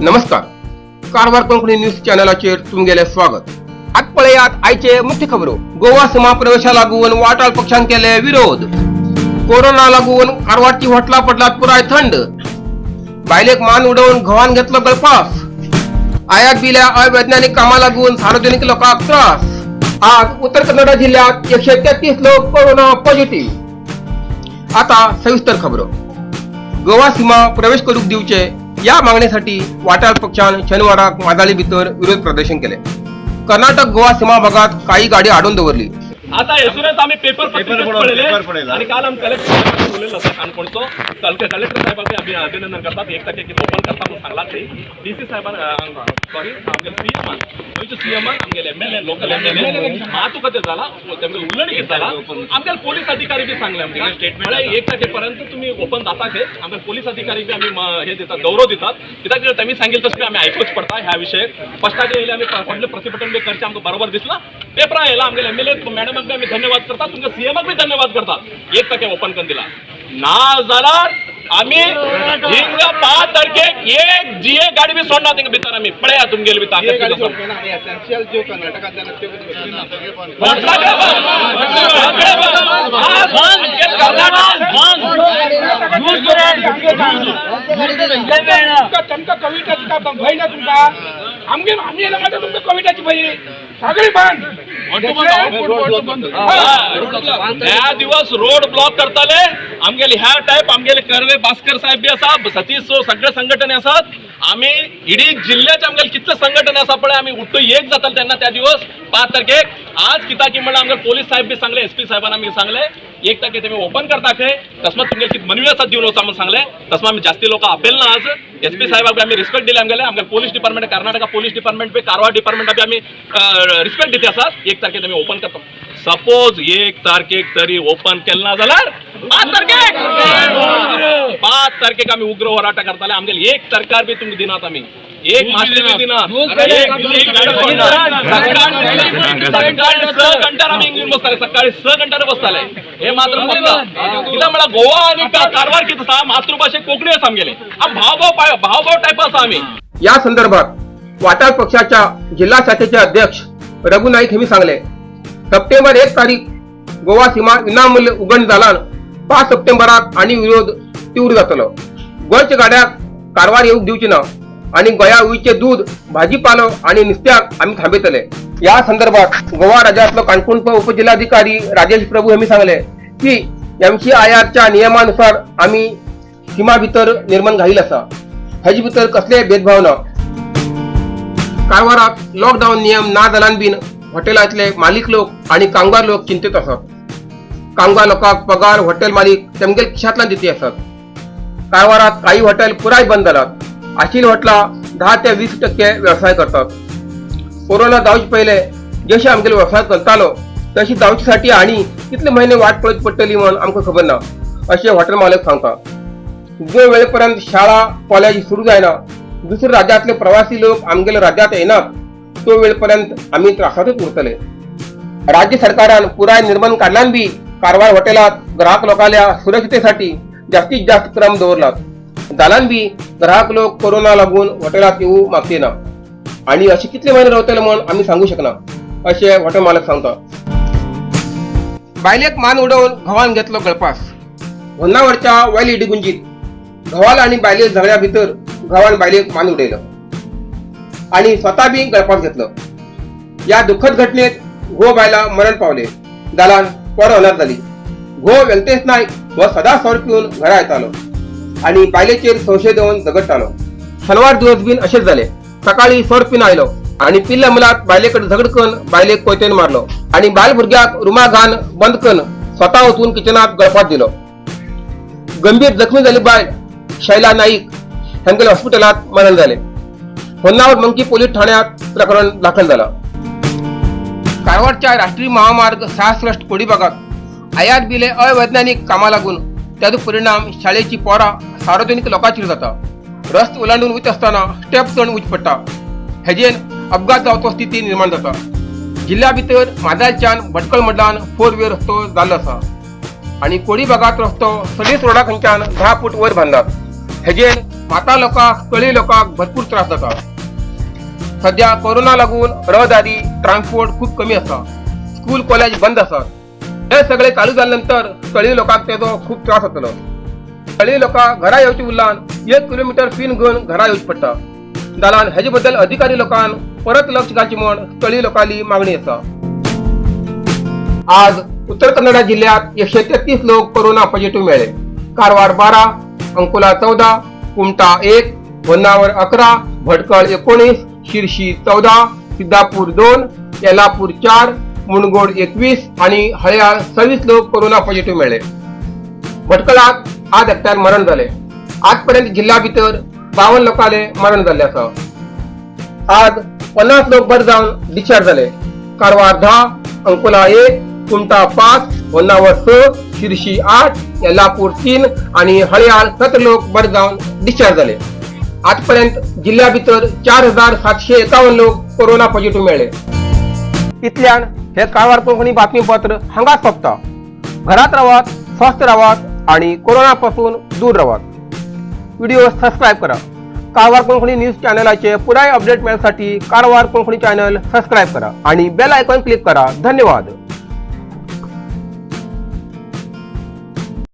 नमस्कार, कारवार कोंकणी न्यूज चॅनलाचेर तुमगेलें स्वागत. आज पळयात आयचे मुख्य खबरो. गोवा सीमा प्रवेशा लागून वाटाळ पक्षान केले विरोध. कोरोना लागून कारवारची हॉटला पडलात पुराय थंड. बायलेक मान उडोवन घोवान घेतलो गळफास. आयात बिल्या अवैज्ञानिक कामा लागून सार्वजनिक लोकांक त्रास. आज उत्तर कन्नडा जिल्ह्यात 133 लोक कोरोना पॉझिटिव्ह. आता सविस्तर खबरो. गोवा सीमा प्रवेश करूक दिवचे या मागणीसाठी वाटाळ पक्षान शनिवाराक माजाळी भितर विरोध प्रदर्शन केले. कर्नाटक गोवा सीमा भागात काही गाडी आडून दवरली. आता एसुरेच आम्ही पेपर पेपर पत्रिकेत पळयले. पेपर पळयला. आणि काल आमी कलेक्टर साहेबांनी उलयलो आसा काणकोणचो. कलेक्टर साहेबाक आमी अभिनंदन करतात. एक तारखेक ओपन करता म्हणून सांगला ते डीसी साहेबान, सॉरी, आमगेले सीएमान, गोंयच्या सीएमान, आमगेले एमएलए, लोकल एमएलए मातू कतें जाला, तेमगे उलोवणी कितें जाला. आमगेले पोलीस अधिकारी बी सांगले आमकां, म्हळ्यार एक तारखे पर्यंत तुमी ओपन जाता ते. आमगे पोलीस अधिकारी बी आमी हे दितात, गौरव दितात, कित्याक तेमी सांगितलं तशें आमी आयकूच पडटा. ह्या विशयाक फस्टाचे येयले आमी व्हडलें प्रतिभटन बी करचें आमकां बरोबर दिसलां. पेपरां येयला. आमगेले एमएलए मॅडमाक बी आमी धन्यवाद करतात, तुमच्या सीएमाक बी धन्यवाद करतात. एक तारखे ओपन करून दिला ना जाल्यार आमी हिंगा 5 तारखेक एक जी एक गाडी बी सोडना थिंगा भितर. आमी पळया तुमगेली बी ताकद कितें आसा. एसेन्शियल ज्यो कर्नाटकांतल्यान त्यो सगळे बंद. सगळे बंद. आज आमगे कर्नाटक तुमकां तुमकां कोविडाची काय भंय ना तुमकां? आमगे आमी येयला मागीर तुमकां कोविडाची भंय. सगळी बंद. ह्या दिवस रोड ब्लॉक करताले आमगेले. ह्या टायप आमगेले कर्वे भास्कर साहेब बी आसा, सतीश, सगळे संघटने आसात. आमी इडी जिल्ह्याचे आमगेले कितले संघटने आसा पळय, आमी उठ्ठो एक जाताले तेन्ना त्या दिवस 5 तारखेक. आज कित्याक की म्हणल्यार आमगे पोलीस साहेब बी सांगले, एस पी साहेबान आमी सांगले, एक तारखे तेमी ओपन करता खंय. तस्मात तुमगे कितें मनवी आसा दिवन वचा म्हणून सांगले. तस्मात आमी जास्ती लोक आपेल ना. आज एस पी साहेबाक बी आमी रिस्पेक्ट दिले. आमगेले आमगे police department, Karnataka police department बी, कारवार डिपार्टमेंट बी आमी रिस्पेक्ट दिते आसात. एक तारखे तेमी ओपन करता. सपोज एक तारखेक तरी ओपन केलं ना जाल्यार 5 तारखेक, 5 तारखेक आमी उग्र होराटा करताले. आमगेले एक सरकार बी तुमकां दिनात, आमी एक मास्टर बी दिनात, एक गाडी सोडनात. सकाळी 6 घंट्यार आमी हिंग येवन बसताले, सकाळी 6 घंट्यार बसताले. हे मात्र पक्का. कित्याक म्हळ्यार गोवा आनी कारवार कितें आसा, मातृभाशे कोंकणी आसा आमगेले. आमी भाव भाव, भाव भाव टायप आसा आमी. या संदर्भात वाटाळ पक्षाच्या जिल्हा शाखेचे अध्यक्ष रघु नाईक यांनी सांगले, सप्टेंबर 1 तारीख गोवा सीमा विनामूल्य उघड जाल्यान 5 सप्टेंबराक आणि विरोध तीव्र जातलो. गोंयच्या गाड्याक कारवार येवंक दिवची ना आणि गोंया वयचे दूध, भाजीपालो आणि नुस्त्याक आमी थांबयतले. या संदर्भात गोवा राज्यातलो काणकोणचो उपजिल्हाधिकारी राजेश प्रभू यांनी सांगले की एमसीआयआरच्या नियमानुसार आमी सीमा भितर निर्बंध घाईल आसा. हेजे भितर कसलेय भेदभाव ना. कारवारात लॉकडाऊन नियम ना जाल्यान बीन हॉटेलांतले मालिक लोक आणि कामगार लोक चिंतेत आसात. कामगार लोकांक पगार हॉटेल मालिक तेमगेल खिशांतल्यान दिती आसात. कारवारात काही हॉटेल पुराय बंद जालात. आशिल्ली हॉटेलां 10 ते 20% व्यवसाय करतात. कोरोना जावचे पयले जशे आमगेले व्यवसाय चलतालो तशी जावचे साठी आणि कितले महिने वाट पळोवची पडटली म्हण आमकां खबर ना, अशें हॉटेल मालक सांगता. जो वेळेपर्यंत शाळा कॉलेज सुरू जायना, दुसऱ्या राज्यातले प्रवासी लोक आमगेले राज्यात येनात, तो वेळपर्यंत आमी त्रासातच उरतले. राज्य सरकारान पुराय निर्बंध काढल्यान बी कारवार हॉटेलात ग्राहक लोकांल्या सुरक्षतेसाठी जास्तीत जास्त क्रम दवरलात. जाल्यान बी ग्राहक लोक कोरोना लागून हॉटेलात येऊ मागते ना आणि असे कितले महिने रावतले म्हण आमी सांगू शकना, अशें हॉटेल मालक सांगता. बायलेक मान उडोवन घोवान घेतलो गळपास. होन्नावरच्या वैल इडगुंजीत घोवाल आणि बायले झगड्या भितर घोवान बायलेक मान उडयलो आणि स्वतः बी गळपास घेतलो. या दुःखद घटनेत घो बायला मरण पावले, जाल्यान पोरां अनाथ जाली. घो व्यंकटेश नाईक हो सदा सोरो पिवन घरा येतालो आणि बायलेचेर संशय देवन झगडटालो. शनिवार दिवस बीन अशेच जाले. सकाळी सोरो पिवन आयलो आणि पिल्ल्या मुलात बायलेकडे झगड करून बायलेक कोयतेन मारलो आणि बायल भुरग्याक रुमा घान बंद करून स्वतः वचून किचनात गळफास दिलो. गंभीर जखमी झाली बायल शैला नाईक हेमगेले हॉस्पिटलात मरण झाले. होन्नावर मंकी पोलीस ठाण्यात प्रकरण दाखल झालं. कारवारच्या राष्ट्रीय महामार्ग 66 कोडी भागात आयात बिले अवैज्ञानिक कामा लागून त्याचो परिणाम शाळेची पोरां, सार्वजनिक लोकांचेर जाता. रस्त ओलांडून वयता आसतना स्टेप चड वयच पडटा. हेजेन अपघात जावचो स्थिती निर्माण जाता. जिल्ल्या भितर माजालच्यान भटकळ मडलान फोर वे रस्तो जाल्लो आसा आणि कोडी भागात रस्तो सर्वीस रोडा खंयच्यान 10 फूट वयर बांदलात. हेजेर माता लोकांक, तळी लोकांक भरपूर त्रास जाता. सध्या कोरोना लागून रहदारी, ट्रान्सपोर्ट खूब कमी आसा. स्कूल कॉलेज बंद आसात. हे सगळे चालू जाले नंतर स्थळीय लोकांक तेजो खूब त्रास जातलो. स्थळीय लोकांक घरा येवचे उरलान 1 किलोमिटर फीन घेवन घरा येवचें पडटा. जाल्यार हेजे बद्दल अधिकारी लोकांन परत लक्ष घालचें म्हूण स्थळीय लोकांली मागणी आसा. आज उत्तर कन्नडा जिल्ह्यात 133 लोक कोरोना पॉझिटिव्ह मेळ्ळे. कारवार 12, अंकोला 14, कुमटा 1, होन्नावर 11, भटकळ 19, शिरशी 14, सिद्धापूर 2, येलापूर 4, मुणगोड 21 आणि हळयाळ 26 लोक कोरोना पॉझिटिव्ह मेळ्ळे. भटकळात आज एकट्यान मरण झाले. आजपर्यंत जिल्हा भितर 52 लोकांले मरण झाले आसा. आज 50 लोक बरे जावन डिस्चार्ज झाले. कारवार 10, अंकोला 1, कुमटा 5, होन्नावर 6, शिरशी 8, येल्लापूर 3 आणि हळयाळ 17 लोक बरे जावन डिस्चार्ज झाले. आजपर्यंत जिल्ह्या भितर 4751 लोक कोरोना पॉझिटिव्ह मेळ्ळे. इतल्यान हे कारवार कोंकणी बातमीपत्र हांगाच सोंपता. घरात रावात, स्वस्थ रावात आणि कोरोना पासून दूर रावात. व्हिडिओ सबस्क्राईब करा. कारवार कोंकणी न्यूज चॅनलाचे पुराय अपडेट मेळसाठी कारवार कोंकणी चॅनल सबस्क्राईब करा आणि बेल आयकॉन क्लिक करा. धन्यवाद.